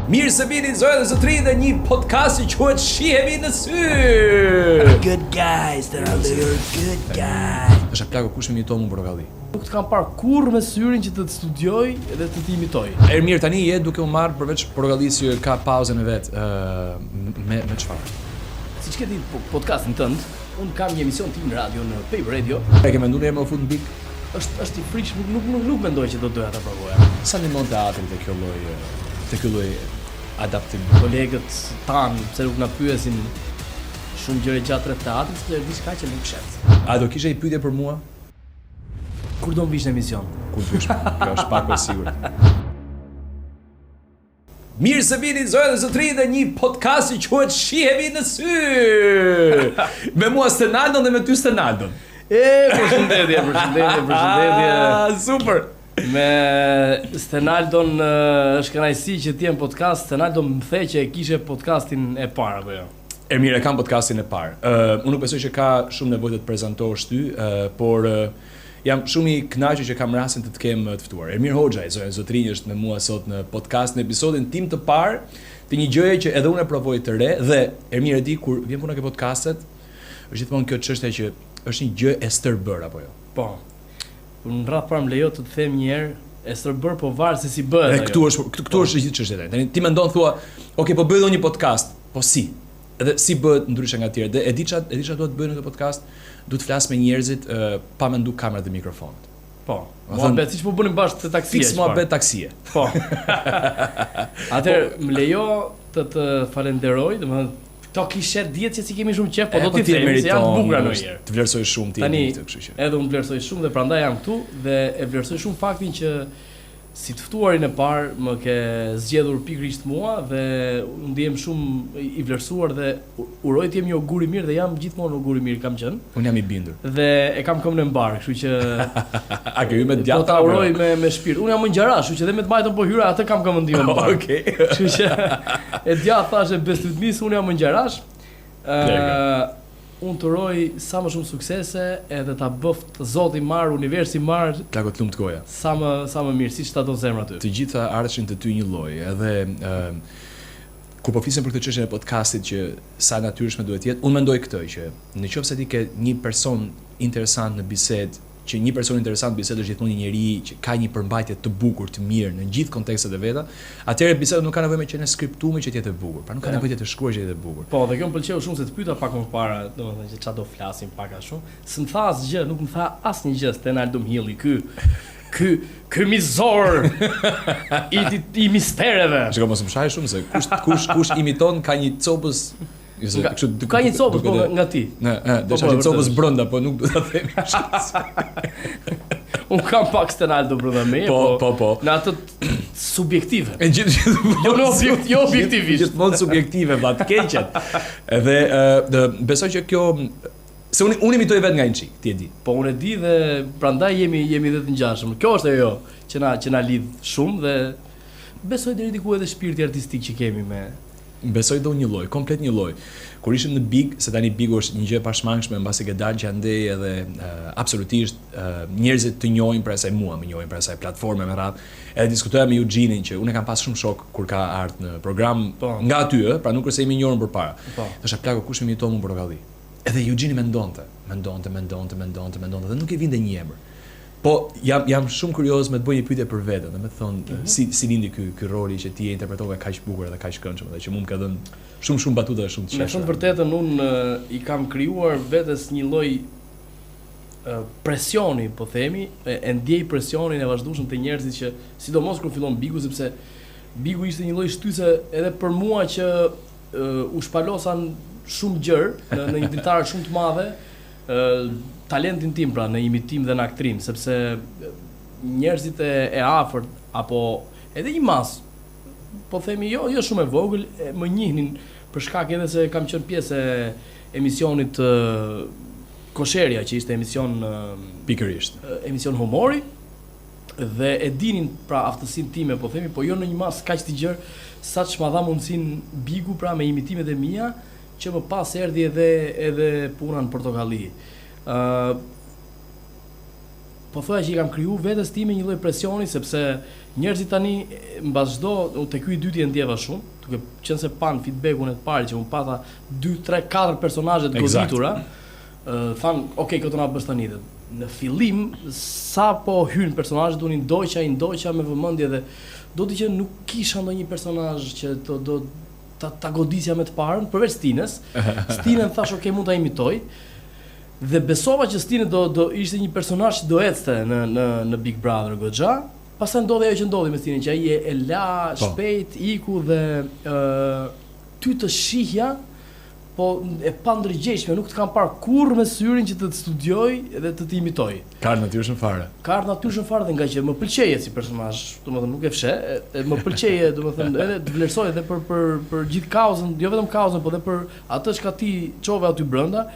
Mirë se vini zonja dhe zotërinj në një podcast që quhet Shihemi në sy. Good guys, that are the good guys. Është plako kush më imiton mua portokalli. Nuk të kam parë kurrë me syrin që të të studioj dhe të të imitoj. Ermir tani je duke u marrë përveç portokallisë që ka pauzën e vet, ë me me çfarë? Siç ke ti po- podcastin tënd, unë kam një emision tim në radio në Paper Radio. E ke menduar ndonjëherë me u fut në Big? Është është i frikshëm, nuk nuk nuk, nuk mendoj që do doja ta provoja. Sa ndihmon teatri te kjo lloj te ky lloj adaptimi? Kolegët tanë, pse nuk na pyesin shumë gjëra gjatë rreth teatrit, sepse është diçka që nuk shet. A do kishe një pyetje për mua? Kur do më vish në emision? Kur dush? Kjo është pak e sigurt. Mirë se vini zonja dhe zotërinj në një podcast që quhet Shihemi në sy. Me mua Stenaldon dhe me ty Stenaldon. E, përshëndetje, përshëndetje, përshëndetje. Ah, super. Me Stenaldon ë, është kënaqësi që ti je në podcast. Stenaldo më the që e kishe podcastin e parë apo jo? E mirë, e kam podcastin e parë. Uh, unë nuk besoj që ka shumë nevojë të të prezantosh ty, uh, por uh, jam shumë i kënaqur që kam rastin të të kem të ftuar. Ermir Hoxhaj, zonja zotërinj, është me mua sot në podcast në episodin tim të parë të një gjëje që edhe unë e provoj të re dhe Ermir e di kur vjen puna ke podcastet, është gjithmonë kjo çështja që është një gjë e stërbër apo jo. Po. Unë në radhë parë më lejo të të them një herë, e stërbër po varet se si bëhet Dhe këtu është këtu, këtu është gjithë çështja tani. Tani ti mendon thua, ok, po bëj edhe një podcast, po si? Edhe si bëhet ndryshe nga të tjerët. Dhe e di ç'a e di ç'a duhet të bëj në këtë podcast? Duhet të flas me njerëzit uh, pa mendu kamerat dhe mikrofonët. Po. Muhabet siç po bënim bashkë te taksia. Fiks muhabet taksie. Po. Atëherë po. më lejo të të falenderoj, domethënë këto klishe dihet që s'i kemi shumë qejf, po do po t'i themi se janë të bukura ndonjëherë. Të vlerësoj shumë ti Tani, këtë, kështu që. Edhe unë vlerësoj shumë dhe prandaj jam këtu dhe e vlerësoj shumë faktin që Si të ftuarin e parë më ke zgjedhur pikërisht mua dhe unë ndihem shumë i vlerësuar dhe uroj të jem një ogur i mirë dhe jam gjithmonë ogur i mirë kam qenë. Unë jam i bindur. Dhe e kam këmbën e mbarë, kështu që A ke hyrë me djathtë? Po ta uroj me me shpirt. Unë jam mëngjarash, kështu që dhe me të majtën po hyra, atë kam këmbën time mbarë. Okej. Kështu që e djathta është e bestytnisë, unë jam mëngjarash. Ë Unë të uroj sa më shumë suksese edhe ta bëft Zoti mbarë, universi mbarë. Plako të lumtë goja. Sa më sa më mirë, siç ta do zemra ty. Të gjitha ardhshin të ty një lloj, edhe ë kur po flisim për këtë çështjen e podcastit që sa e natyrshme duhet të jetë, unë mendoj këtë që në qoftë se ti ke një person interesant në bisedë që një person interesant në bisedë është gjithmonë një njeri që ka një përmbajtje të bukur, të mirë në gjithë kontekstet e veta, atëherë biseda nuk ka nevojë me qenë e skriptuar që të jetë e bukur. Pra nuk ka nevojë të jetë e shkruar që të jetë e bukur. Po, dhe kjo më pëlqeu shumë se të pyeta pak më parë, domethënë që ça do flasim pak a shumë. S'më tha asgjë, nuk më tha asnjë gjë Stenaldo Mhilli ky. Ky ky mizor i, i, i mistereve. Shiko, mos më shaj shumë se kush kush kush imiton ka një copëz Jo, se kështu duke ka një copëz po nga ti. Në, ë, do të një copëz brenda, po nuk do ta themi kështu. Unë kam pak Stenaldo brenda meje, po, po, po. Në atë subjektive. E gjithë gjithë jo në objekt, jo objektivisht. Gjithmonë subjektive, vlla, të keqet. Edhe ë besoj që kjo se unë unë imitoj vetë nga një çik, ti e di. Po unë e di dhe prandaj jemi jemi dhe të ngjashëm. Kjo është ajo që na që na lidh shumë dhe besoj deri diku edhe shpirti artistik që kemi me Besoj do një lloj, komplet një lloj. Kur ishim në Big, se tani Bigu është një gjë e pashmangshme mbasi ke dalë që andej edhe uh, absolutisht uh, njerëzit të njohin prej asaj mua, më njohin prej asaj platforme me radhë. Edhe diskutoja me Eugjenin që unë e kam pas shumë shok kur ka ardhur në program po. nga aty, ë, pra nuk është se jemi njohur përpara. Po. Thosha plako kush më imiton mua portokalli. Edhe Eugeni mendonte, mendonte, mendonte, mendonte, mendonte dhe nuk i vinte një emër. Po jam jam shumë kurioz me të bëj një pyetje për veten, dhe me të thonë mm -hmm. si si lindi ky ky roli që ti e interpretove kaq bukur edhe kaq këndshëm dhe që mua më ka dhënë shumë shumë batuta dhe shumë të qeshura. Me thënë të vërtetën unë i kam krijuar vetes një lloj presioni, po themi, e, e ndjej presionin e vazhdueshëm te njerëzit që sidomos kur fillon Bigu sepse Bigu ishte një lloj shtyse edhe për mua që uh, u shpalosa shumë gjerë në, në një dritare shumë të madhe talentin tim pra në imitim dhe në aktrim, sepse njerëzit e, e afërt apo edhe një masë po themi jo jo shumë e vogël, e, më njihnin për shkak edhe se kam qenë pjesë e emisionit Kosherja që ishte emision pikërisht emision humori dhe e dinin pra aftësinë time po themi, po jo në një masë kaq të gjerë sa ç'ma dha mundësinë Bigu pra me imitimet e mia Që më pas erdhi edhe edhe puna në Portokalli. Ë. Po thoja që i kam kriju vetes time një lloj presioni sepse njerëzit tani mbas çdo, unë te ky i dyti e ndjeva shumë, duke qenë se pan feedbackun e të parit që unë pata 2 3 4 personazhe të goditura, than, ok, këtë na bësh tani dhe në fillim sa po hyn personazhet unë i ndoqa, i ndoqa me vëmendje dhe do të që nuk kisha ndonjë personazh që të do ta ta godisja me të parën, përveç Stinës. Stinën thash ok, mund ta imitoj. Dhe besova që Stine do do ishte një personazh që do ecte në në në Big Brother goxha. Pastaj ndodhi ajo që ndodhi me Stinën, që ai e, e la po. shpejt, iku dhe ë ty të shihja po e pandërgjegjshme, nuk të kam parë kurrë me syrin që të të studioj dhe të të imitoj. Ka ardhur natyrshëm fare. Ka ardhur natyrshëm fare dhe nga që më pëlqeje si personazh, domethënë nuk e fsheh, e, e më pëlqeje, domethënë edhe të vlerësoj edhe për për për gjithë kauzën, jo vetëm kauzën, por edhe për atë çka ti çove aty brenda,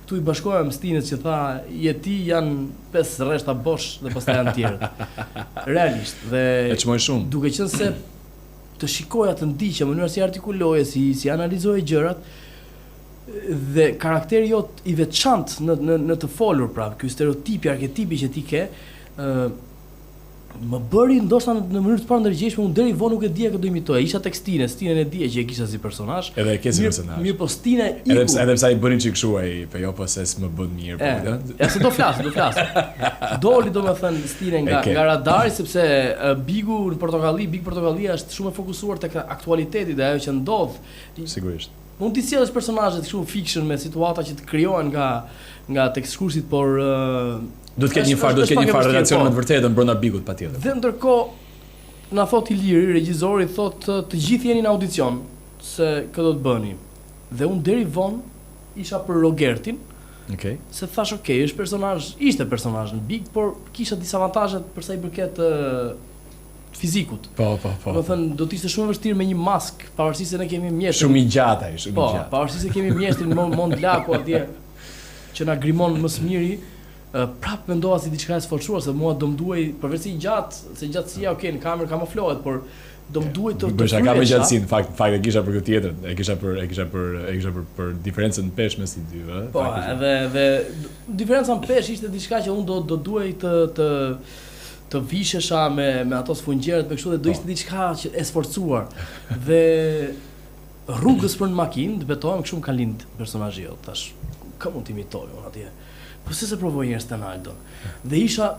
Këtu i bashkohem Stinës që tha je ti janë pesë rreshta bosh dhe pastaj janë tjerët. Realisht dhe e çmoj shumë. Duke qenë se të shikoja të ndiqja mënyra si artikuloje, si si analizoje gjërat dhe karakteri jot i veçantë në në në të folur pra, ky stereotipi, arketipi që ti ke, ë Më bëri ndoshta në, në mënyrë të pandërgjegjshme, unë deri vonë nuk e dija kë do imitoja. Isha tek Stine, Stinën e dija që e kisha si personazh. Edhe e ke si personazh. Mirë, po Stine iku. Edhe pse edhe pse ai bëri çik kështu ai, po jo po se s'më bën mirë, po kupton? Ja se do flas, do flas. Doli domethënë Stine nga nga radari sepse Bigu në Portokalli, Big Portokalli është shumë e fokusuar tek aktualiteti dhe ajo që ndodh. Sigurisht. Mund t'i sjellësh personazhet kështu fiction me situata që të krijohen nga nga tekstshkruesit, por Do të ketë një farë, do të ketë një farë relacion me të vërtetën brenda Bigut patjetër. Dhe ndërkohë na thot Iliri, regjizori thot të gjithë jeni në audicion se kë do të bëni. Dhe unë deri vonë isha për Rogertin. Okej. Okay. Se thash ok, është personazh, ishte personazh në Big, por kisha disa avantazhe për sa i përket fizikut. Po, po, po. Do thënë, do të ishte shumë e vështirë me një maskë, pavarësisht se ne kemi mjeshtrin. Shumë i gjatë ai, shumë i po, gjatë. Po, pavarësisht se kemi mjeshtrin Mond Lako atje që na grimon më së miri, prap mendova si diçka e sforcuar se mua do më duhej përveç se i gjatë, se gjatësia ok në kamerë kamuflohet, por do më duhej të të bëj me gjatësinë, në fakt, në fakt e kisha për këtë tjetrën, e kisha për e kisha për e kisha për për diferencën në peshë mes të dyve, ëh. Po, edhe edhe diferenca në peshë ishte diçka që unë do do duhej të të të vishesha me me ato sfungjerët me kështu dhe do po. ishte diçka që e sforcuar. Dhe rrugës për në makinë, të betohem kështu më ka lind personazhi jot, thash, kë mund të imitoj unë atje. Po pse s'e provoj një herë Stenaldon. Dhe isha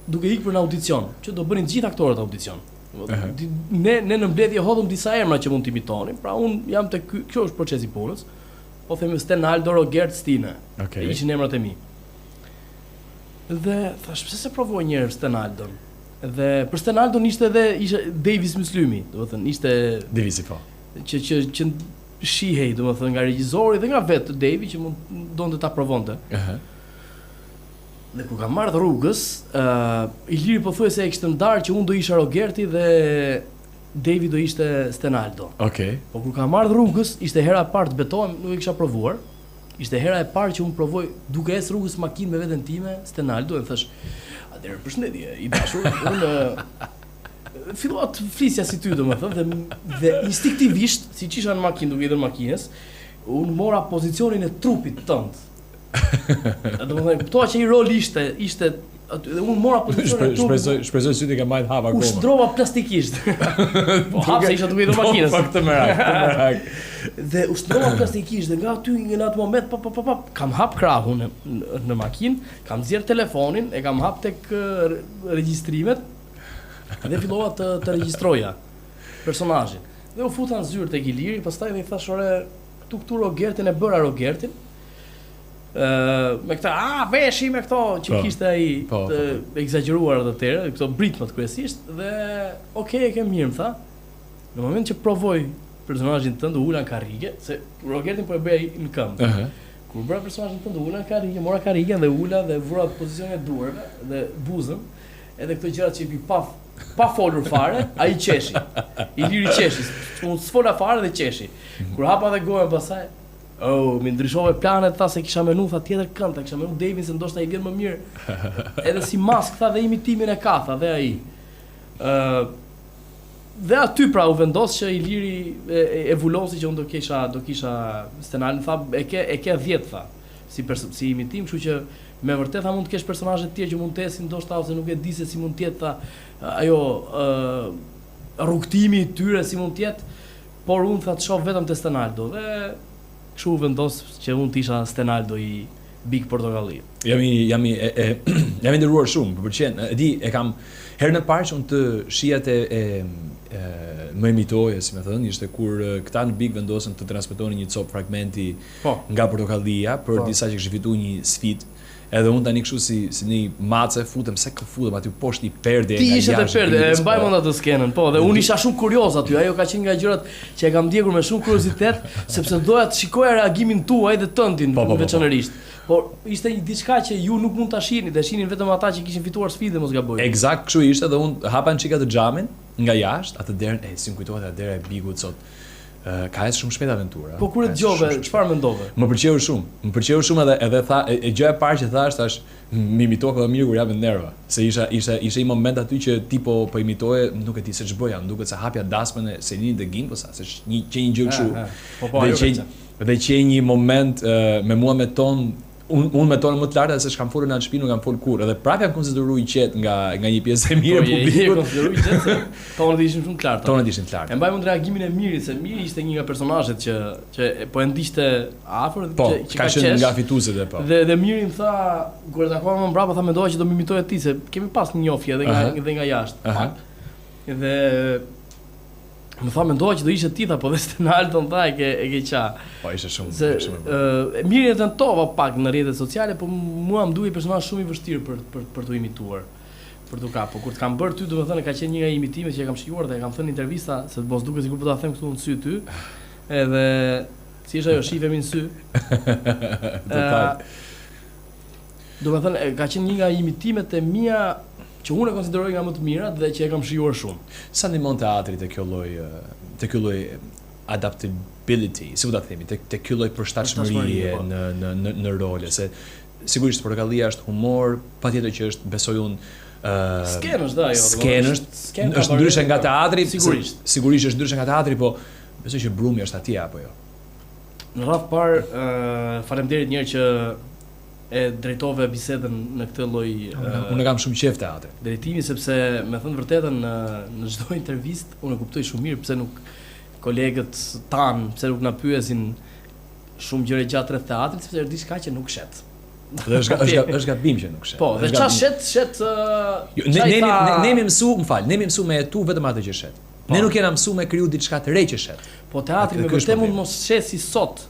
duke ikur për në audicion, që do bënin të gjithë aktorët audicion. Ne ne në mbledhje hodhëm disa emra që mund të imitonim, pra un jam te ky, kjo është procesi i punës. Po themi Stenaldo Rogert Stine. Okay. Ishin emrat e mi. Dhe thash pse s'e provoj një herë Stenaldon. Dhe për Stenaldon ishte edhe ishte Davis Myslimi, domethënë ishte Davisi po. Që që që shihej, domethënë nga regjizori dhe nga vetë Davi që mund donte ta provonte. Ëh. Uh -huh. Dhe kur kam ardhur rrugës, ë uh, Iliri pothuajse e kishte ndarë që unë do isha Rogerti dhe Davi do ishte Stenaldo. Okej. Okay. Po kur kam ardhur rrugës, ishte hera e parë të betohem, nuk e kisha provuar. Ishte hera e parë që unë provoj duke ecë rrugës makinë me veten time, Stenaldo, e thash, "Atëherë përshëndetje, i dashur, unë fillova të flisja si ty domethënë dhe dhe instinktivisht, siç isha në makinë duke i dhënë makinës, unë mora pozicionin e trupit tënd. Domethënë, kuptova që ai rol ishte, ishte aty dhe unë mora pozicionin e trupit. Shpresoj, shpresoj sytë ka mbajt hap akoma. U shndrova plastikisht. po hap se isha duke i dhënë makinës. Po këtë merak, këtë merak. Dhe u shndrova plastikisht dhe nga aty në atë moment pa pa pa pa kam hap krahun në, në, në makinë, kam nxjerr telefonin, e kam hap tek regjistrimet Dhe fillova të të regjistroja personazhin. Dhe u futa në zyrë tek Iliri, pastaj dhe i thash ore, këtu këtu Rogertin e bëra Rogertin. Ë me këtë a veshi me këto që po, kishte ai po, të po, po. ekzagjeruar atë tërë, këto britmat kryesisht dhe ok e ke mirë më tha. Në moment që provoj personazhin tënd u ula në karrige, se Rogertin po e bëja në këmbë. Uh -huh. Kur bëra personazhin tënd u ula në karrige, mora karrigen dhe ula dhe vura pozicionin e duarve dhe buzën. Edhe këto gjërat që i pa pa folur fare, ai qeshi. Iliri qeshi. Unë s'fola fare dhe qeshi. Kur hapa dhe gojën pastaj, oh, mi ndryshove planet, tha se kisha menu, tha tjetër kënd, tha kisha menu Davin se ndoshta i vjen më mirë. Edhe si mask, tha dhe imitimin e ka, tha dhe ai. Ë dhe aty pra u vendos që Iliri e, e, e vulosi që unë do kisha do kisha Stenalin, tha e ke e ke 10 tha si si imitim, kështu që. Me vërtet tha mund të kesh personazhe të tjerë që mund të ecin ndoshta ose nuk e di se si mund të jetë tha ajo ë rrugëtimi i tyre si mund të jetë, por unë tha të shoh vetëm te Stenaldo dhe kështu u vendos që unë të isha Stenaldo i Big Portokalli. Jam i jam i e, e, jam i nderuar shumë, më pëlqen. E di, e kam herën e parë që unë të shihja te e, e, më imitoje, si me thënë, ishte kur këta në Big vendosën të transmetonin një copë fragmenti po. nga Portokallia për po. disa që kishin fituar një sfidë. Edhe unë tani kështu si si një mace futem se kë futem aty poshtë një perde Ti ishe te perde, e mbaj mend atë skenën, po, dhe unë isha shumë kurioz aty. Ajo ka qenë nga gjërat që e kam ndjekur me shumë kuriozitet, sepse doja të shikoja reagimin tuaj dhe tëndin po, po, po, po. veçanërisht. Por ishte një diçka që ju nuk mund ta shihni, dhe shihnin vetëm ata që kishin fituar sfidën, mos gaboj. Ekzakt kështu ishte dhe unë hapa një çik atë xhamin nga jashtë, atë derën, e si më kujtohet ajo dera e Bigut sot. Ka ecë shumë shpejt aventura. Po kur e dëgjove, çfarë mendove? Më pëlqeu shumë. Më pëlqeu shumë edhe edhe tha e, e gjëja e parë që thash thash më imitoke më mirë kur jam në nerva. Se isha isha ishte një moment aty që ti po po imitoje, nuk e di se ç'bëja, më duket se hapja dasmën e Selinit dhe Gimpës, se një qe një gjë kështu. Po po, dhe qe dhe qe një moment me mua me ton Unë un me tone më të larta se ç'kam folur në atë shtëpi nuk kam fol kurrë. Edhe prapë jam konsideruar i qetë nga nga një pjesë e mirë e po, publikut. Po, je konsideruar i qetë se tonet ishin shumë të larta. Tonet ishin të larta. E mbaj mend reagimin e Mirit se Miri ishte një nga personazhet që që po e ndiqte afër po, që, që ka qenë nga fituesit e po. Dhe dhe Miri më tha kur e takova më mbrapa tha mendova që do më imitoje ti se kemi pas një njohje edhe nga uh -huh. edhe nga jashtë. Uh -huh. Dhe Më tha mendova që do ishe ti tha, po dhe Stenaldon tha e ke e ke qa. Po ishte shumë se, shumë. Ë mirë e tentova pak në rrjetet sociale, po mua më dukej personazh shumë i vështirë për për për t'u imituar. Për t'u kap. Po kur të kam bërë ty, domethënë ka qenë një nga imitimet që e kam shijuar dhe e kam thënë në intervista, se mos duket sikur po ta them këtu në sy ty. Edhe si është ajo shifemi në sy. Total. Domethënë ka qenë një nga imitimet e mia që unë e konsideroj nga më të mirat dhe që e kam shijuar shumë. Sa ndihmon teatri te kjo lloj te ky lloj adaptability, si mund ta themi, te te ky lloj përshtatshmërie po. në në në në role, se sigurisht Portokallia është humor, patjetër që është besoj unë ë uh, skenë është ajo, skenë është, skenë është ndryshe nga teatri, sigurisht. Sigurisht është ndryshe nga teatri, po besoj që brumi është atje apo jo. Në radhë parë, uh, faleminderit një herë që e drejtove bisedën në këtë lloj uh, Unë kam shumë qejf teatrin. Drejtimi sepse me thënë vërtetën në në çdo intervistë unë e kuptoj shumë mirë pse nuk kolegët tanë, pse nuk na pyesin shumë gjëra gjatë rreth teatrit, sepse është diçka që nuk shet. Dhe është është është gabim që nuk shet. Po, dhe ça shet, shet uh, jo, ne ne ne ne jemi mësu, më fal, ne jemi mësu me jetu vetëm atë që shet. Po. Ne nuk jena mësu me kriju diçka të re që shet. Po teatri me vërtet mund mos shesi sot.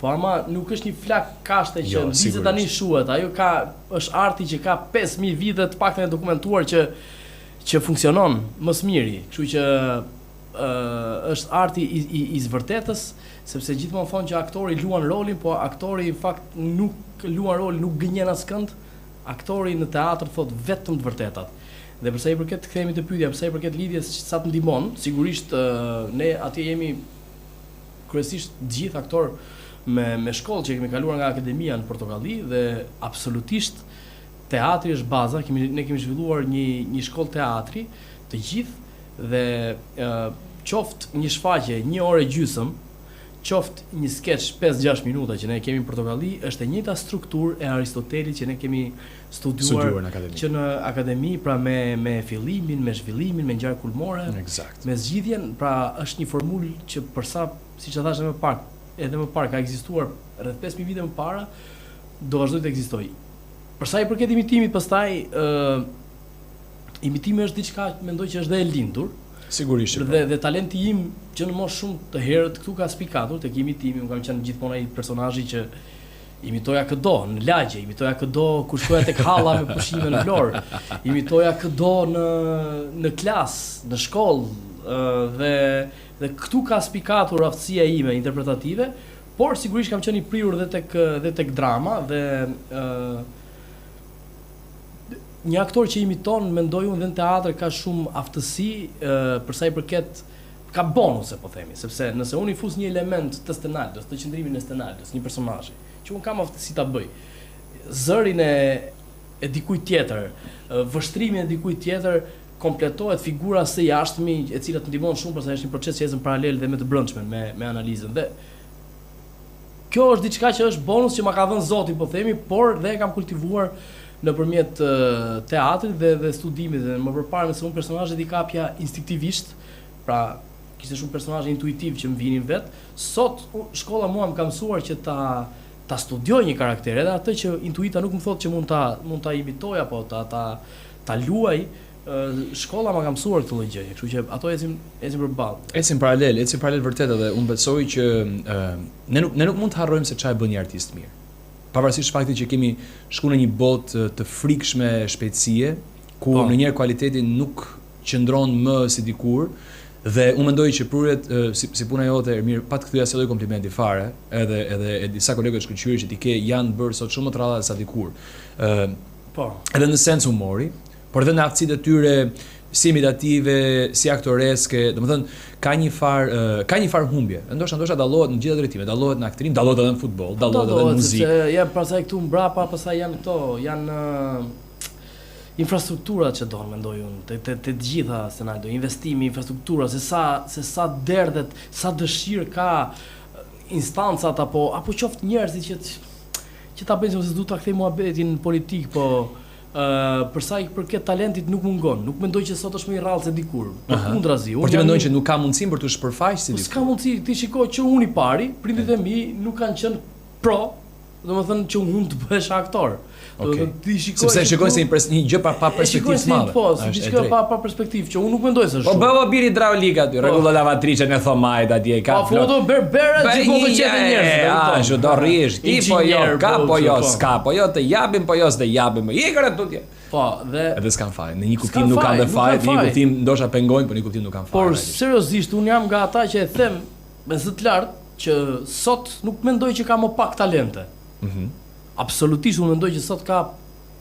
Po ama nuk është një flakë kashte që jo, ndizet tani shuhet. Ajo ka është arti që ka 5000 vite të paktën e dokumentuar që që funksionon më së miri. Kështu që ë është arti i i, i së vërtetës, sepse gjithmonë thonë që aktori luan rolin, po aktori në fakt nuk luan rolin, nuk gënjen askënd. Aktori në teatër thotë vetëm të vërtetat. Dhe për sa i përket kthehemi te pyetja, për sa i përket lidhjes sa të ndihmon, sigurisht ne atje jemi kryesisht të gjithë aktorë me me shkollë që kemi kaluar nga akademia në Portokalli dhe absolutisht teatri është baza, kemi ne kemi zhvilluar një një shkollë teatri të gjithë dhe ë qoftë një shfaqje një orë e gjysëm, qoftë një skeç 5-6 minuta që ne kemi në Portokalli, është e njëjta strukturë e Aristotelit që ne kemi studiuar, studiuar në akademi. që në akademi, pra me me fillimin, me zhvillimin, me ngjarje kulmore, Eksakt. me zgjidhjen, pra është një formulë që për sa, siç e thashë edhe më pak, edhe më parë ka ekzistuar rreth 5000 vite më para, do vazhdojë të ekzistojë. Për sa i përket imitimit, pastaj ë imitimi është diçka mendoj që është dhe e lindur. Sigurisht që po. Dhe dhe talenti im që në moshë shumë të herët këtu ka spikatur tek imitimi, unë kam qenë gjithmonë ai personazhi që Imitoja këdo në lagje, imitoja këdo kur shkoja tek halla me pushime në Vlorë, imitoja këdo në në klasë, në shkollë dhe dhe këtu ka spikatur aftësia ime interpretative, por sigurisht kam qenë i prirur dhe tek dhe tek drama dhe ë një aktor që imiton, mendoj unë dhe në teatër ka shumë aftësi për sa i përket ka bonuse po themi, sepse nëse unë i fus një element të Stenaldos, të qëndrimin e Stenaldos, një personazhi, që unë kam aftësi ta bëj, zërin e e dikujt tjetër, vështrimin e dikujt tjetër, kompletohet figura së jashtmi, e cila të ndihmon shumë, pastaj është një proces që ecën paralel dhe me të brendshmen, me me analizën. Dhe. Kjo është diçka që është bonus që ma ka dhënë Zoti, po themi, por dhe e kam kultivuar nëpërmjet teatrit dhe dhe studimit dhe më përpara nëse unë personazhet i kapja instinktivisht, pra kishte shumë personazhe intuitiv që më vinin vet. Sot shkolla mua më ka mësuar që ta ta studioj një karakter, edhe atë që intuita nuk më thotë që mund ta mund ta imitoj apo ta ta ta luaj, shkolla ma ka mësuar këtë lloj gjëje, kështu që ato ecin ecin përballë. Ecin paralel, ecin paralel vërtet edhe unë besoj që ë ne nuk ne nuk mund të harrojmë se çfarë bën një artist mirë. Pavarësisht faktit që kemi shku në një botë të frikshme shpejtësie, ku po. ndonjëherë kualiteti nuk qëndron më si dikur, dhe unë mendoj që prurjet si, si puna jote Ermir pa të kthyer asnjë lloj komplimenti fare, edhe edhe e disa kolegë të shkëlqyer që ti ke janë bërë sot shumë më të rralla se sa dikur. Ë po. Edhe në sens humori, por edhe në aftësitë e tyre si imitative, si aktoreske, domethënë ka një far ka një far humbje. Ndoshta ndoshta dallohet në gjitha drejtimet, dallohet në aktrim, dallohet edhe në futboll, dallohet edhe në muzikë. Sepse ja pastaj këtu mbrapa, pastaj janë këto, janë infrastrukturat që don mendoj unë, te te te të gjitha Senaldo, investimi, infrastruktura, se sa se sa derdhet, sa dëshirë ka instancat apo apo qoftë njerëzit që që ta bëjnë se s'du ta kthej muhabetin në politikë, po Ë, për sa i përket talentit nuk mungon. Nuk mendoj që sot është më i rrallë se dikur. Përkundrazi, unë Por ti mendon që nuk ka mundësinë për t'u shpërfaqur si po dikur? S'ka mundësi, ti shiko që unë i pari, prindërit e mi nuk kanë qenë pro, domethënë që unë të bëhesha aktor. Okej. Ti shikoj Sepse e shikojnë si një pres, një gjë pa pa perspektivë të madhe. Po, si diçka pa pa perspektivë, që unë nuk mendoj se është. Po bëhu bir hidraulik aty, po. rregullo lavatriçen e Thomait atje ka. Po futu berber gjithmonë të qetë njerëz. Ashtu do rrish, ti po jo, ka po jo, po. s'ka, po jo të japim, po jo s'të japim. Ikër tutje. Po, dhe edhe s'kan faj. Në një kuptim nuk kanë faj, në një kuptim ndoshta pengojnë, por në një kuptim nuk kanë faj. Por seriozisht unë jam nga ata që e them me zë të lartë që sot nuk mendoj që ka më pak talente. Mhm. Absolutisht unë mendoj që sot ka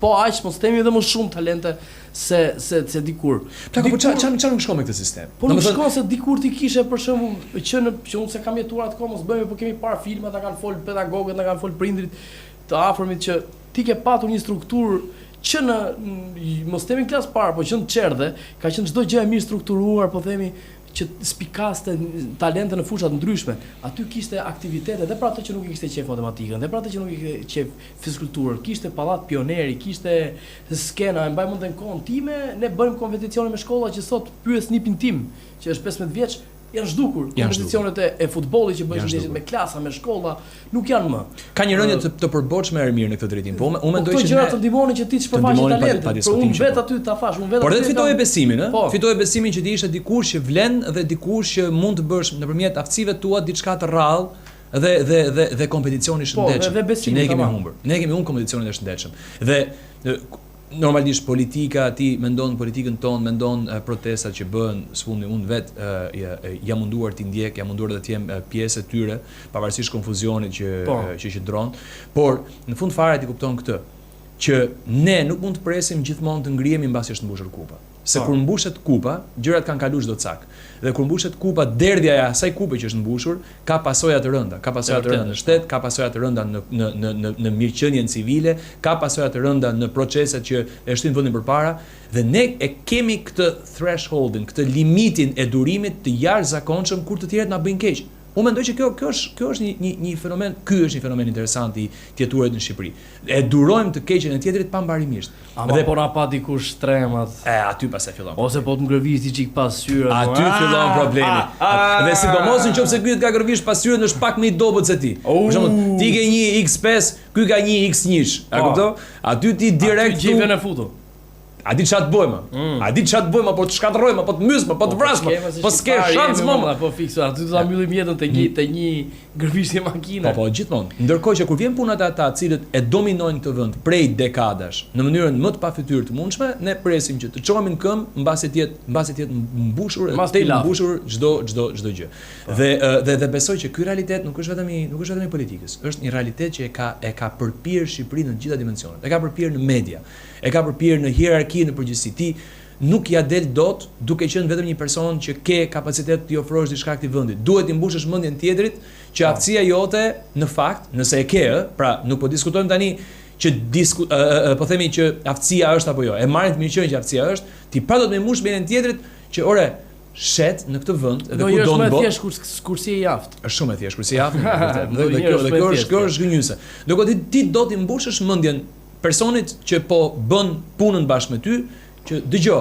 po aq, mos themi edhe më shumë talente se se se dikur. Plako, po ça ça ça nuk shkon me këtë sistem? Po nuk shkon se dikur ti kishe për shembull që në që unë s'e kam jetuar atë kohë, mos bëhemi, po kemi parë filma, na kanë fol pedagogët, na kanë fol prindrit, të afërmit që ti ke patur një strukturë që në mos themi klasë parë, po që në çerdhe, ka qenë çdo gjë e mirë strukturuar, po themi që spikaste talente në fusha të ndryshme. Aty kishte aktivitete dhe për atë që nuk e kishte qejf matematikën, dhe për atë që nuk e kishte qejf fizkulturën, kishte pallat pioneri, kishte skena, e mbaj mend në kohën time, ne bënim kompeticione me shkolla që sot pyes nipin tim, që është 15 vjeç, janë zhdukur. Kompeticionet e, e futbollit që bëheshin ndeshjet me klasa, me shkolla, nuk janë më. Ka një rënie të, të përbotshme Ermir në këtë drejtim. Po unë po mendoj që gjëra të ndihmonin që ti të shpërfaqje talentin. Po unë vetë aty ta thash, unë vetë Por edhe fitoje besimin, ë? Po. Fitoje besimin që ti ishe dikush që vlen dhe dikush që mund të bësh nëpërmjet aftësive tua diçka të rrallë dhe dhe dhe dhe kompeticioni i po, shëndetshëm. Po, dhe besimi, ne kemi humbur. Ne kemi humbur kompeticionin e shëndetshëm. Dhe Normalisht politika, ti mendon politikën tonë, mendon protestat që bëhen, së fundi unë vetë jam munduar t'i ndjek, jam munduar edhe të jem pjesë e tyre, pavarësisht konfuzionit që po. që qëndron, por në fund fare ti kupton këtë, që ne nuk mund të presim gjithmonë të ngrihemi mbasi është mbushur kupa. Se po. kur mbushet kupa, gjërat kanë kalu çdo cak. Dhe kur mbushet kupa, derdhja e asaj kupe që është mbushur ka pasoja të rënda, ka pasoja të rënda në shtet, ka pasoja të rënda në në në në në mirëqenien civile, ka pasoja të rënda në proceset që e shtyjnë vendin përpara dhe ne e kemi këtë thresholdin, këtë limitin e durimit të jashtëzakonshëm kur të tjerët na bëjnë keq. Unë mendoj që kjo kjo është kjo është një një një fenomen, ky është një fenomen interesant i të jetuarit në Shqipëri. E durojmë të keqen e tjetrit pambarimisht. Ama dhe po na pa dikush shtremat. E aty pastaj fillon. Ose po të ngrëvish ti çik pasqyrën. Po, aty fillon problemi. Dhe sidomos në qoftë se ky të ka grëvish pasqyrën është pak më i dobët se ti. Për shembull, ti ke një X5, ky ka një X1. A po. kupton? Aty ti direkt aty gjithën e futu. A di çfarë të bëjmë? Mm. A di çfarë të bëjmë? Po të shkatërrojmë, po të mbysmë, po të po, vrasim. Po s'ke shans më. Po fikso, aty do ta mbyllim jetën te një te një grëvishtje makine. Po po, gjithmonë. Ndërkohë që kur vjen puna te ata të cilët e dominojnë këtë vend prej dekadash në mënyrën më të pafytyrë të mundshme, ne presim që të çohemi në këmbë mbasi të jetë mbasi të jetë mbushur e te mbushur çdo çdo çdo gjë. Po. Dhe dhe dhe besoj që ky realitet nuk është vetëm i nuk është vetëm i politikës, është një realitet që e ka e ka përpirë Shqipërinë në të gjitha dimensionet. E ka përpirë në media. E ka përpirë në hierarki në përgjithësi. Ti nuk ia del dot duke qenë vetëm një person që ke kapacitet t'i ofrosh diçka këtij vendi. Duhet t'i mbushësh mendjen tjetrit që po. aftësia jote në fakt, nëse e ke, ë, pra nuk po diskutojmë tani që disku, ë, ë, po themi që aftësia është apo jo. E marrim të mirëqenë që aftësia është, ti pra do të mbushësh mendjen tjetrit që ore, shet në këtë vend dhe kudo në botë. Është thjesht kur kur s'je i aftë. Është shumë e thjeshtë kur s'je i aftë. Dhe dhe kjo dhe kjo është kjo është zhgënjyese. Ndërkohë ti ti do t'i mbushësh mendjen personit që po bën punën bashkë me ty, që dëgjo,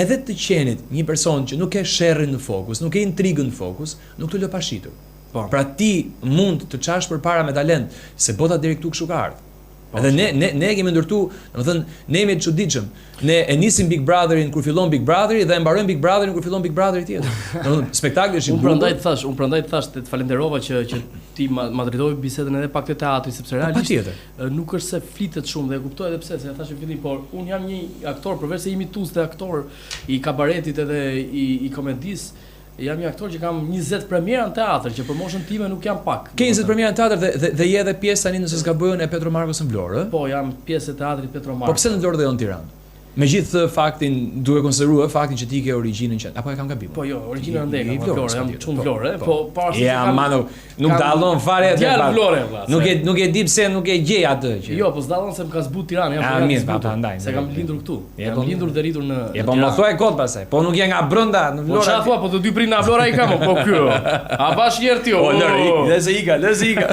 edhe të qenit një person që nuk ke sherrin në fokus, nuk ke intrigën në fokus, nuk të lë pa shitur. Po. Pra ti mund të çash përpara me talent, se bota deri këtu kështu ka ardhur. Po, Edhe ne ne ne e kemi ndërtu, domethënë ne jemi të çuditshëm. Ne e nisim Big Brotherin kur fillon Big Brotheri dhe e mbarojmë Big Brotherin kur fillon Big Brotheri tjetër. Domethënë spektakli është i bukur. Unë prandaj të thash, unë prandaj të thash të të falenderova që që ti ma, ma drejtove bisedën edhe pak te teatri sepse po, realisht nuk është se flitet shumë dhe e kuptoj edhe pse se e thashë në fillim, por unë jam një aktor përveç se imitues dhe aktor i kabaretit edhe i i komedisë, Jam një aktor që kam 20 premiera në teatër, që për moshën time nuk janë pak. Ke 20 premiera në teatër dhe dhe, dhe je edhe pjesë tani nëse s'gaboj unë e Petro Markos në Vlorë, ë? Po, jam pjesë e teatrit Petro Marko. Po pse në Vlorë dhe jo në Tiranë? Megjithë faktin, duke konsideruar faktin që ti ke origjinën që apo e kam gabim? Po jo, origjinën andej kam, nga Vlora, jam çun po, Vlore, po, po pavarësisht ja, kam. Ja, nuk dallon fare atë. Djalë Vlore vlla. Nuk e nuk e di pse nuk e gjej atë që. Jo, po s'dallon se më ka zbut Tirana, jam po mirë, pa prandaj. Se kam lindur këtu. Jam po, lindur dhe rritur në Je po më thuaj kot pastaj. Po nuk je nga brenda në po, Vlorë. Po çfarë thua, po të dy prindë nga Vlora i kam, po ky. A bash njerë ti? Po lëre, lë se ika, lë se ika.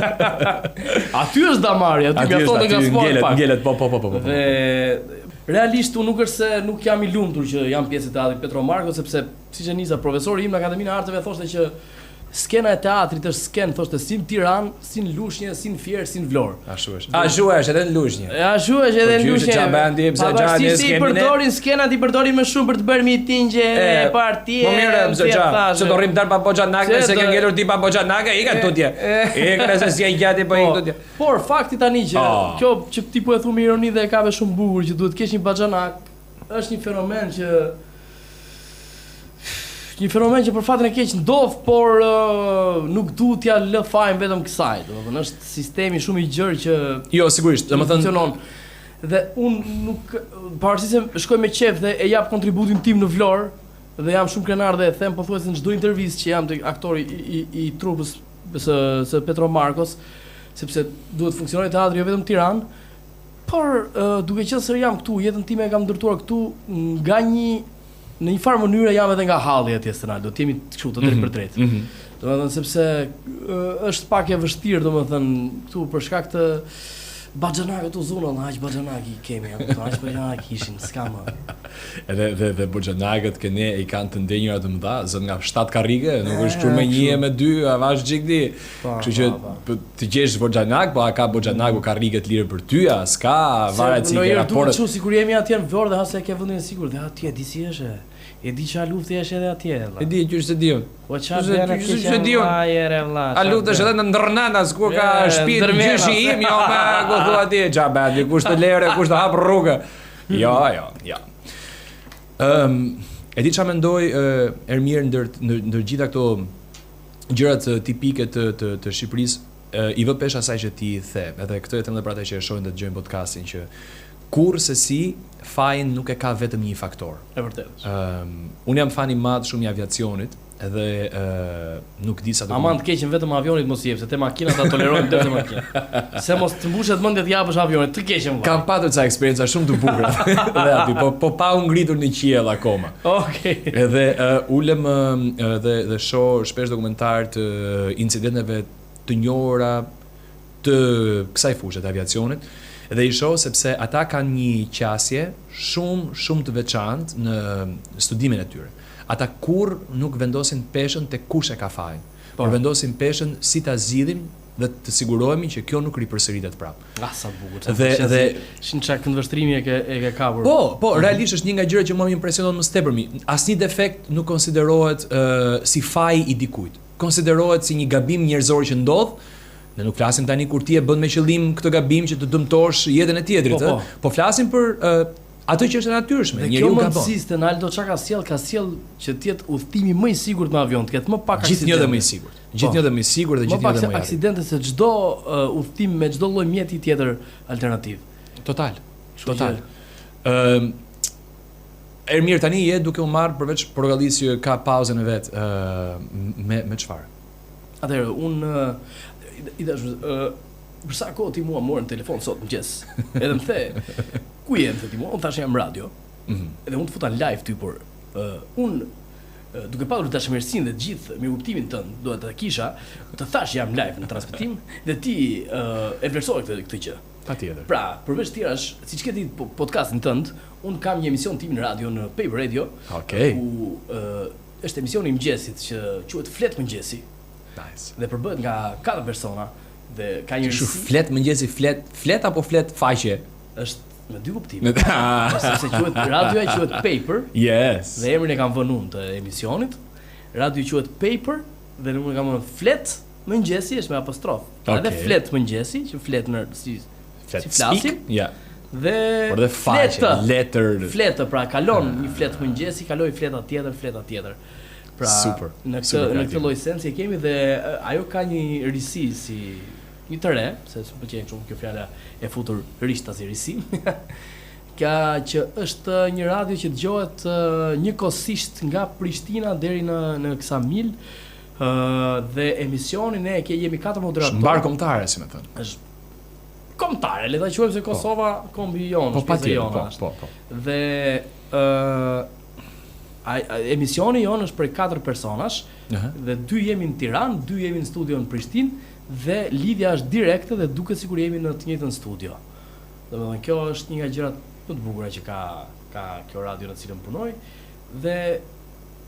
Aty është damari, aty mjafton të ngacmohet pak. Ngelet, ngelet, po po po po. po. Dhe realisht unë nuk është se nuk jam i lumtur që jam pjesë e teatrit Petro Marko sepse siç e nisa profesori im në Akademinë e Arteve thoshte që Skena e teatrit është skenë, thoshte si në Tiranë, si në Lushnje, si në Fier, si në Vlorë. Ashtu është. Ashtu është edhe në Lushnje. Ashtu është edhe në po, Lushnje. Çfarë bën ti pse çfarë ne s'kemi ne? Përdorin skenat i përdorin më shumë për të bërë mitingje, parti. Po mirë, pse çfarë? Se do rrim dar pa baxhanak, se ke ngelur ti pa baxhanak, ika tutje. Ika se si e gjati po ik tutje. Por fakti tani që ah. kjo që ti po e thu me ironi dhe e kape shumë bukur që duhet të kesh një baxhanak, është një fenomen që Një fenomen që për fatin e keq ndodh, por uh, nuk duhet t'ia lë fajin vetëm kësaj. Domethënë është sistemi shumë i gjerë që Jo, sigurisht, domethënë funksionon. Dhe unë nuk pavarësisht se shkoj me qejf dhe e jap kontributin tim në Vlorë dhe jam shumë krenar dhe e them pothuajse në çdo intervistë që jam tek aktori i, i, i trupës së së Petro Markos, sepse duhet të funksionojë teatri jo vetëm në Tiranë, por uh, duke qenë se jam këtu, jetën time e kam ndërtuar këtu nga një në një farë mënyre jam edhe nga halli atje Stenal, do të jemi kështu të drejtë mhm. për drejtë. Mm -hmm. Domethënë sepse është pak e vështirë domethënë këtu për shkak të baxhanakët u zunë, Allah, aq baxhanak i kemi, apo aq baxhanak ishin, s'ka më. Edhe dhe dhe baxhanakët ke ne i kanë të ndenjura të mëdha, zën nga 7 karrige, nuk është kështu me një e me dy, a vash çik ti. Po, kështu që po, po. të gjesh baxhanak, po a ka baxhanaku karrige të lirë për ty, a s'ka, varet si ke raportet. Kështu sikur jemi atje në Vlorë dhe ha se ke vendin e sigurt dhe atje di si është. E di çfarë lufte është edhe atje vëlla. E di qysh se di unë. Po çfarë bën atje? Qysh se di unë. A luftë është edhe në Ndërnana, ku ka shtëpi gjyshi im, jo më ku thua ti, ça bën, kush të lere, kush të hap rrugë. Jo, jo, jo. Ëm, e di çfarë mendoj Ermir ndër ndër gjitha këto gjërat tipike të të të Shqipërisë i vë peshë asaj që ti the, edhe këtë e them edhe për ata që e shohin dhe dëgjojnë podcastin që kurrë se si fajin nuk e ka vetëm një faktor. E vërtetë. Ëm um, unë jam fan i madh shumë i aviacionit, edhe uh, nuk di sa do. Aman të keqen vetëm avionit mos i jep, se te makina ta tolerojmë deri te makina. Se mos të mbushet mendja të japësh avionit, të keqen vëlla. Kam patur ca eksperienca shumë të bukura dhe aty, po po pa u ngritur në qiell akoma. Okej. Okay. Edhe uh, ulem uh, dhe dhe shoh shpesh dokumentar të incidenteve të njohura të kësaj fushe të aviacionit dhe i shoh sepse ata kanë një qasje shumë shumë të veçantë në studimin e tyre. Ata kurrë nuk vendosin peshën te kush e ka fajin, po. por vendosin peshën si ta zgjidhim dhe të sigurohemi që kjo nuk ripërsëritet prapë. Ah, sa bukur. Sa dhe dhe shin çka këndvështrimi e ke e ke kapur. Po, po, mm -hmm. realisht është një nga gjërat që mua më impresionon më së tepërmi. Asnjë defekt nuk konsiderohet uh, si faj i dikujt. Konsiderohet si një gabim njerëzor që ndodh. Ne nuk flasim tani kur ti e bën me qëllim këtë gabim që të dëmtosh jetën e tjetrit, po, po. po flasim për uh, Atë që është e natyrshme, njeriu gabon. Dhe kjo mendësi Stenaldo çka ka sjell, ka sjell që të jetë udhëtimi më i sigurt me avion, të ketë më pak aksidente. Gjithnjë dhe më i sigurt. Po. Gjithnjë dhe më i sigurt dhe gjithnjë dhe më i Më pak aksidente se çdo uh, udhëtim me çdo lloj mjeti tjetër alternativ. Total. Total. Ëm uh, Ermir tani je duke u marr përveç Portokallisë që ka pauzën e vet, ë uh, me me çfarë? Atëherë un uh, i dashur ë uh, për sa kohë ti mua more në telefon sot mëngjes. Edhe më the, ku je më the ti mua? Unë thashë jam radio. Mm -hmm. Edhe unë të futa live ty por uh, unë Duke patur dashamirësinë dhe të gjithë mirëkuptimin tënd, duhet ta kisha, të thash jam live në transmetim dhe ti e vlerësove këtë këtë gjë. Patjetër. Pra, përveç tjerash, siç ke ti podcastin tënd, un kam një emision tim në radio në Paper Radio, okay. ku uh, është emisioni i mëngjesit që quhet Flet Mëngjesi. Nice. Dhe përbëhet nga katër persona dhe ka një risi. Flet mëngjesi, flet, flet apo flet faqe? Është me dy kuptime. Sepse quhet radioja quhet Paper. Yes. Dhe emrin e kam vënë unë të emisionit. Radio quhet Paper dhe unë kam vënë Flet Mëngjesi është me apostrof. Okay. Edhe flet mëngjesi, që flet në si flet si flasim. Ja. Dhe Por dhe faqe, letër. Fletë, pra kalon një fletë mëngjesi, kaloi fleta tjetër, fleta tjetër. Pra, super. Në këtë në këtë lloj sensi e kemi dhe ajo ka një risi si një të re, se s'më pëlqen shumë kjo fjala e futur rishtazi risi. Ka që është një radio që dëgjohet njëkohësisht nga Prishtina deri në në Ksamil, ë dhe emisioni ne ke jemi katër moderatorë. Mbarëkombëtare, si me thënë. Është kombëtare, le ta quajmë se po. Kosova po. kombi jonë, po, pjesa jonë po, është. Po, po. Dhe ë a, a, emisioni jonë është prej katër personash uh -huh. dhe dy jemi në Tiranë, dy jemi në studio në Prishtinë dhe lidhja është direkte dhe duket sikur jemi në të njëjtën studio. Domethënë kjo është një nga gjërat më të bukura që ka ka kjo radio në të cilën punoj dhe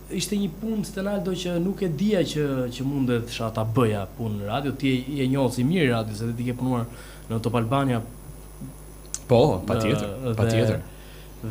ishte një punë Stenaldo që nuk e dija që që mundesha ta bëja punë në radio, ti je, je njohës i mirë i radios, edhe ti ke punuar në Top Albania. Po, patjetër, patjetër.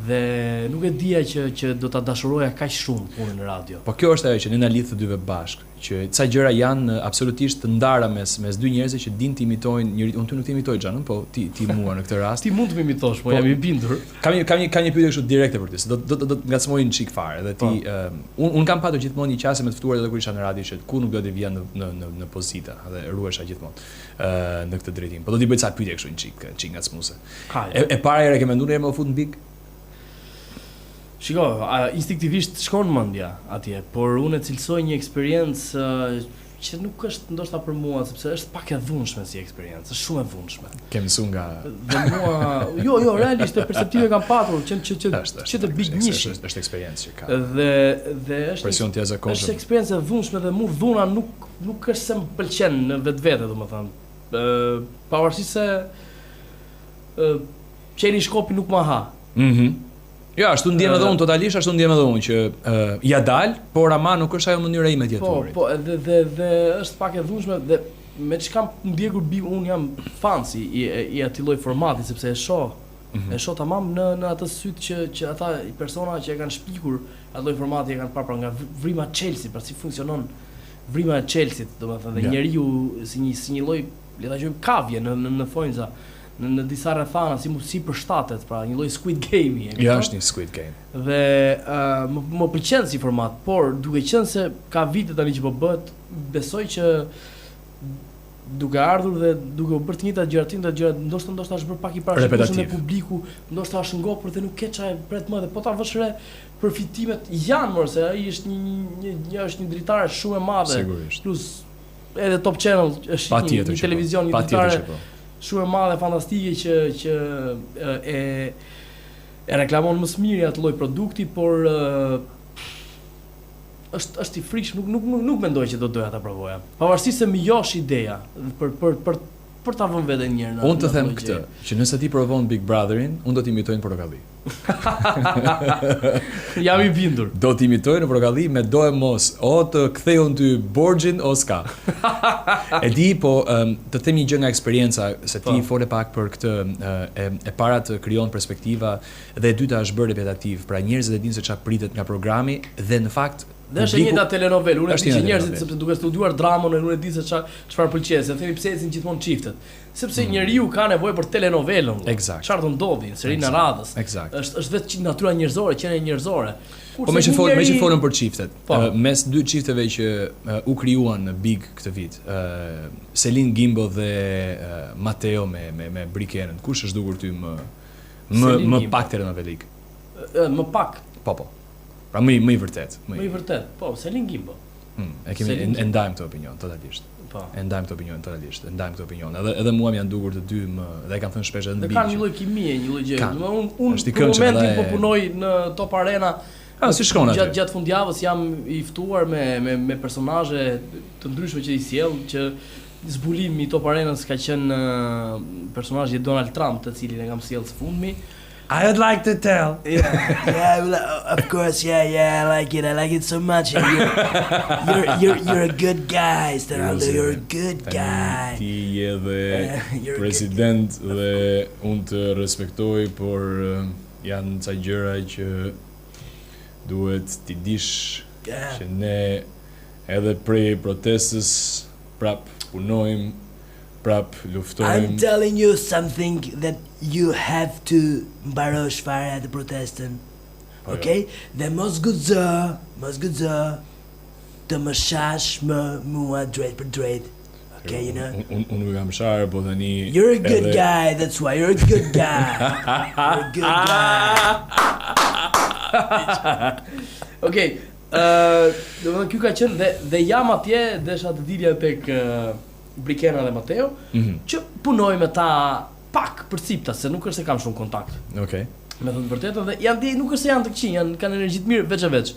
Dhe nuk e dija që që do ta dashuroja kaq shumë punën në radio. Po kjo është ajo që ne na lidh të dyve bashkë, që ca gjëra janë absolutisht të ndara mes mes dy njerëzve që dinë të imitojnë njëri, unë ty nuk të imitoj xhanëm, po ti ti mua në këtë rast. Ti mund të më imitosh, po, po jam i bindur. Kam një kam një kam një pyetje kështu direkte për ty, se do do do të ngacmoj një çik fare dhe ti po. uh, un un kam patur gjithmonë një qasje me të ftuarit edhe kur isha në radio që ku nuk do të vija në në në në pozita dhe ruhesha gjithmonë ë uh, në këtë drejtim. Po do t'i bëj ca pyetje kështu një çik, çik ngacmuese. Hajde. E, e para herë ke menduar ndonjëherë me u fut në Big? Shiko, a, instinktivisht shkon mendja atje, por unë e cilësoj një eksperiencë që nuk është ndoshta për mua, sepse është pak e dhunshme si eksperiencë, është shumë e dhunshme. Ke mësuar nga Dhe mua, jo, jo, realisht e perceptime kam patur që që që është, që të Big njëshi. Është, është eksperiencë që ka. Dhe dhe është presion të jashtëzakonshëm. Është eksperiencë e dhunshme dhe mua dhuna nuk nuk është se më pëlqen në vetvete, domethënë. Ë, pavarësisht se ë qeni shkopi nuk ma ha. Mhm. Mm Jo, ashtu ndjem edhe unë totalisht, ashtu ndjem edhe unë që uh, ja dal, por ama nuk është ajo mënyra ime të jetuarit. Po, po, edhe dhe dhe është pak e dhunshme dhe me çka kam ndjekur Big un jam fansi i i atij lloj formati sepse e shoh mm -hmm. e shoh tamam në në atë syt që që ata persona që e kanë shpikur atë lloj formati e kanë parë pra nga vrima e çelësit, pra si funksionon vrima e çelësit, domethënë dhe yeah. njeriu si një si një lloj le ta quajmë kavje në në në thonjza në në disa rrethana si si përshtatet, pra një lloj Squid Game-i, e Ja, është një Squid Game. Dhe uh, më, më pëlqen si format, por duke qenë se ka vite tani që po bëhet, besoj që duke ardhur dhe duke u bërë të njëjtat gjëra, të njëjtat gjëra, ndoshta ndoshta është bërë pak i parashikueshëm dhe publiku, ndoshta është ngopur dhe nuk ke çfarë pret më dhe po ta vësh re përfitimet janë more se ai është një një një është një dritare shumë e madhe. Sigurisht. Plus edhe Top Channel është një, një po. televizion, një dritare po. shumë e madhe fantastike që që e e reklamon më së miri atë lloj produkti, por është është i frikshëm, nuk nuk nuk, nuk mendoj që do doja ta provoja. Pavarësisht se më josh ideja për për për për ta vënë veten një herë në. Unë të them këtë, që nëse ti provon Big Brotherin, unë do të imitoj në portokalli. Jam i bindur. Do të imitoj në portokalli me do e mos, o të kthej unë ty borxhin o s'ka. e di, po um, të them një gjë nga eksperienca, se ti po. fole pak për këtë e, e para të krijon perspektiva dhe e dyta është bërë repetitiv, pra njerëzit e dinë se çfarë pritet nga programi dhe në fakt Dhe është e njëjta telenovelë, unë e di që njerëzit sepse duke studiuar dramën, unë e di se çfarë çfarë pëlqen, se themi pse ecin gjithmonë çiftet. Sepse mm. njeriu ka nevojë për telenovelën. Eksakt. Çfarë do ndodhi në serinë e radhës? Eksakt. Është është vetë natyra njerëzore, qenia njerëzore. Kurse po meqë fol, njeri... meqë folëm për çiftet. Po. Uh, mes dy çifteve që uh, u krijuan në Big këtë vit, uh, Selin Gimbo dhe uh, Mateo me me me Brikenën, kush është dukur ty më më më pak telenovelik? Ë, më pak. Po po. Pra më i më i vërtet, më i vërtet. Po, Selin Gimbo. Mm, e kemi e, e ndajmë këtë opinion totalisht. Po. E ndajmë këtë opinion totalisht, e ndajmë këtë opinion. Edhe edhe mua më janë dukur të dy më dhe e kam thënë shpesh edhe në Big. Kanë një lloj kimie, një lloj gjëje. Domethënë unë unë për momentin po punoj në Top Arena. Ah, si shkon aty? Gjatë gjatë fundjavës jam i ftuar me me me personazhe të ndryshme që i sjell, që zbulimi i Top Arenës ka qenë ë, personazhi i Donald Trump, të cilin e kam sjellë së fundmi. I would like to tell. Yeah, yeah, well, uh, of course, yeah, yeah, I like it. I like it so much. You're, you're, you're, you're a good guy, Stenaldo. You're a good guy. Ti je dhe Eh, you're a good president dhe unë të respektoj, por eh, janë ca gjëra që duhet t'i dish Yeah. që ne edhe prej protestës prap punojmë, prap I'm luftojmë. telling you something that you have to mbarosh fare atë protestën. Po jo. Okej? Dhe mos guxo, mos guxo të më shash më mua drejt për drejt. Okay, you know? Unë un, nuk kam sharë, po tani You're a good edhe- guy, that's why you're a good guy. You're a good guy. Okej, ë, domethënë ky ka qenë dhe dhe jam atje, desha të dilja tek ë, Brikena dhe Mateo, Mhm. që punoj me ta pak për cipta, se nuk është se kam shumë kontakt. Okej. Me thënë të vërtetën dhe janë di, nuk është se janë të këqij, janë kanë energji të mirë veç e veç.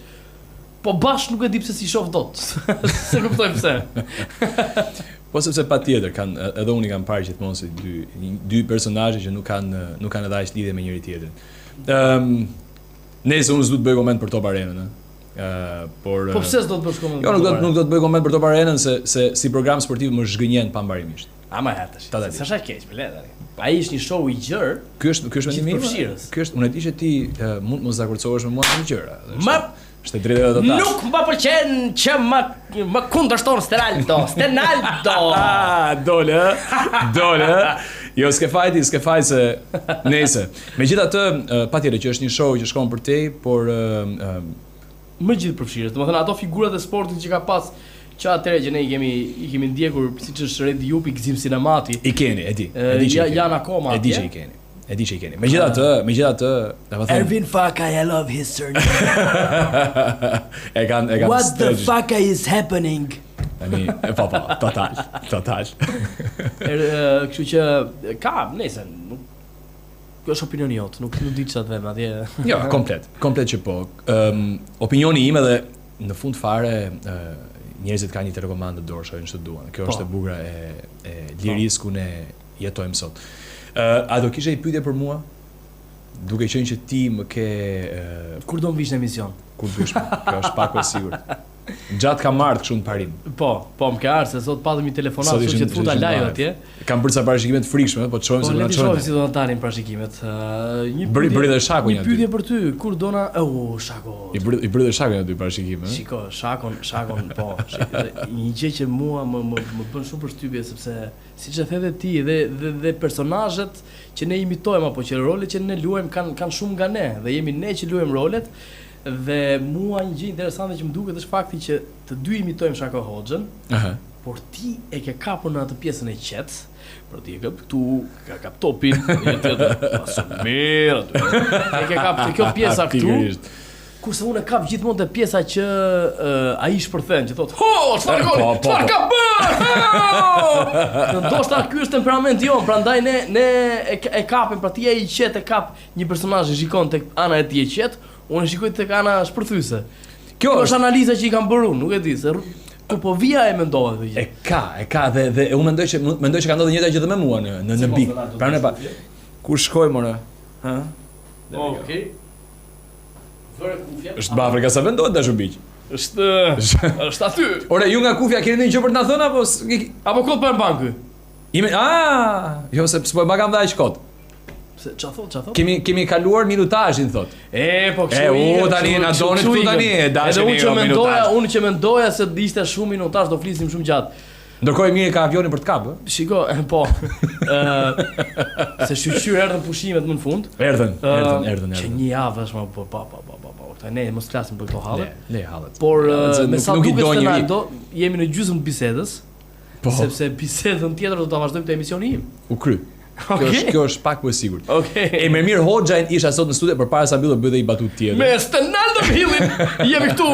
Po bash nuk e di pse si shoh dot. Se kuptoj pse. Po sepse patjetër kanë edhe unë i kam parë gjithmonë si dy dy personazhe që nuk kanë nuk kanë edhe aq lidhje me njëri tjetrin. Ëm nëse unë s'du të bëj koment për Top Arenën, ë. Ë, por Po pse s'do të bësh koment? Jo, nuk do nuk do të bëj koment për Top Arenën se se si program sportiv më zhgënjen pambarimisht. Ama ja tash. Ta, ta, Se S'është keq, më le tani. Ai është një show i gjerë. Ky është ky është mendimi im. Gjithëpërfshirës. Ky është unë e di që ti ë, mund të mos dakorcohesh me mua në gjëra. dhe Më Është e drejtë edhe total. Nuk më pëlqen që më më kundërshton Stenaldo. Stenaldo. Ah, dole, ë? Dole. ë? Jo, s'ke fajti, s'ke faj se nejse. Megjithatë, ë, patjetër që është një show që shkon për te, por ë, ë, Më gjithë përfshirës. Domethënë ato figurat e sportit që ka pas që atëherë që ne i kemi i kemi ndjekur siç është Redi Jupi, Gzim Sinemati. i keni, e di. E E, di që i ja- keni. janë akoma E di atje. që i keni. E di që i keni. Megjithatë, megjithatë, domethënë Ervin Fakaj, I love his surname. e kanë e kanë What the stretch. fuck is happening? Tani, e po po, total, total. Er, e, kështu që ka, nëse nuk Kjo është opinioni jot, nuk nuk di çfarë të them atje. Jo, komplet, komplet që po. Ëm opinioni im edhe në fund fare ë, njerëzit kanë një telekomandë në dorë, shohin ç'të duan. Kjo Po. është e bukura e e lirisë ku ne jetojmë sot. Ë a do kishe një pyetje për mua? Duke qenë që ti më ke ë, Kur do më vish në emision? kur dush, kjo është pak e sigurt. Gjatë kam marrë kështu në parim. Po, po më ka ardhur se sot patëm një telefonat, Sot kështu ishim- që të futa ishim live live. atje. Kam bërë ca parashikime të frikshme, po të shohim Po se do le na të shohim çojnë. si do na dalin parashikimet. Ë, një Bëri pyetje- bëri dhe Shaku Një një aty. pyetje për ty, kur do na, oh, Shako. I bëri i bëri dhe Shaku një aty parashikime. ë? Shiko, Shakon, Shakon, po. Shiko, dhe një gjë që mua më më më bën shumë përshtypje sepse siç e the dhe ti dhe dhe, dhe personazhet që ne imitojmë apo që rolet që ne luajmë kanë kanë shumë nga ne dhe jemi ne që luajmë rolet dhe mua një gjë interesante që më duket është fakti që të dy imitojmë Shako Hoxhën, Aha. por ti e ke kapur në atë pjesën e qetë, pra ti e kap këtu, ka kap topin, një tjetër, pasë mirë aty. E ke kap te kjo pjesa këtu, Pikërisht. Kurse unë e kap gjithmonë te pjesa që uh, ai shpërthen, që thotë, "Ho, çfarë Po, goli? po, Çfarë po. ka bërë?" Ho! Ndoshta ky është temperamenti jon, prandaj ne ne e, e kapim, pra ti je i qetë e kap një personazh e shikon tek ana e tij e qetë, unë e shikoj tek ana shpërthyese. Kjo Kjo është është analiza që i kam bërë unë, nuk e di se rru- kur po vija e mendova këtë gjë. E ka, e ka dhe dhe unë mendoj që mendoj që ka ndodhur njëjta gjë dhe me mua në në në Big. Pra unë pa. Kur shkoj more? Hë? Okej. Vërë kufja. Është bafër ka sa vendohet dashur biq. Është është aty. Ore, ju nga kufja keni ndonjë gjë për të na thënë apo s- i- Apo kot po e mban ky? Ime, a, jo se s'po e mbakam dhe aq kot. Pse ç'a thot, ç'a thot? Kemi kemi kaluar minutazhin thot. E, po kështu E, u, ikën, tani, kështu- na kështu- doni kështu këtu ikën. tani, e dasheni Edhe unë që jo, mendoja, minutazh. unë që mendoja se ishte shumë minutazh, do flisnim shumë gjatë. Ndërkohë i mirë ka avionin për të kap, ë? Shiko, e, po. Ë, se shyqyr erdhën pushimet më në fund. Erdhën, Ë, erdhën, erdhën, Që erdhën. një javë është më po po po po po. po. Këta ne mos flasim për këto halle. Le, le hallet. Por Hallet, se ë, me nuk- sa nuk i duket do njeri. Stenaldo, jemi në gjysmë të bisedës, Po, sepse bisedën tjetër do ta vazhdojmë te emisioni im. u kry. Kjo Okej. është kjo është pak më e sigurt. Okej. E me mirë Hoxhajn isha sot në studio përpara sa mbyllë bëj dhe i batut tjetër. Me Stenaldo Hillin jemi këtu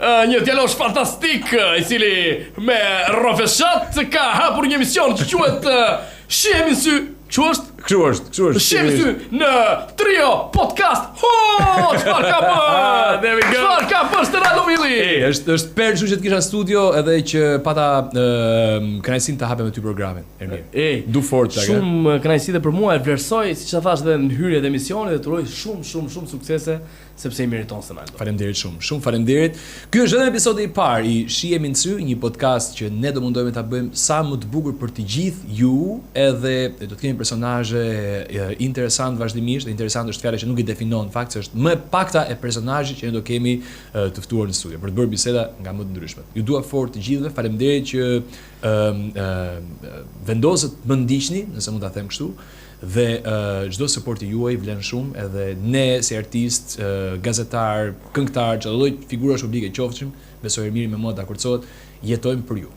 ë, një djalosh fantastik ë, i cili me rrofeshat ka hapur një emision që quhet ë, Shihemi në sy. Çu është? Kështu është, kështu është. Shihemi sy në Trio Podcast. Ho, çfarë ka bërë? There we go. Çfarë ka bërë Stenaldo Mili? E, është është perlë kështu që të kisha në studio edhe që pata ë kënaqësinë të hapem me ty programin, Ermir. Ej, Du fort plak. e. Shumë kënaqësi dhe për mua e vlerësoj, siç e thash edhe në hyrje të emisionit dhe të uroj shumë shumë shumë suksese sepse i meriton Stenaldo. Faleminderit shumë, shumë faleminderit. Ky është vetëm episodi i parë i Shihemi në Sy, një podcast që ne do mundohemi ta bëjmë sa më të bukur për të gjithë ju, edhe do të kemi personazhe e, interesant vazhdimisht, dhe interesant është fjala që nuk i definon në fakt se është më e pakta e personazhit që ne do kemi e, të ftuar në studio për të bërë biseda nga më të ndryshmet. Ju dua fort të gjithëve, faleminderit që ëm ëm vendosët më ndiqni, nëse mund ta them kështu dhe ë, çdo suporti juaj vlen shumë edhe ne si artist, ë, gazetar, këngëtar, çdo lloj figurash publike qofshim, besoj Ermiri me mua dakordsohet, jetojmë për ju.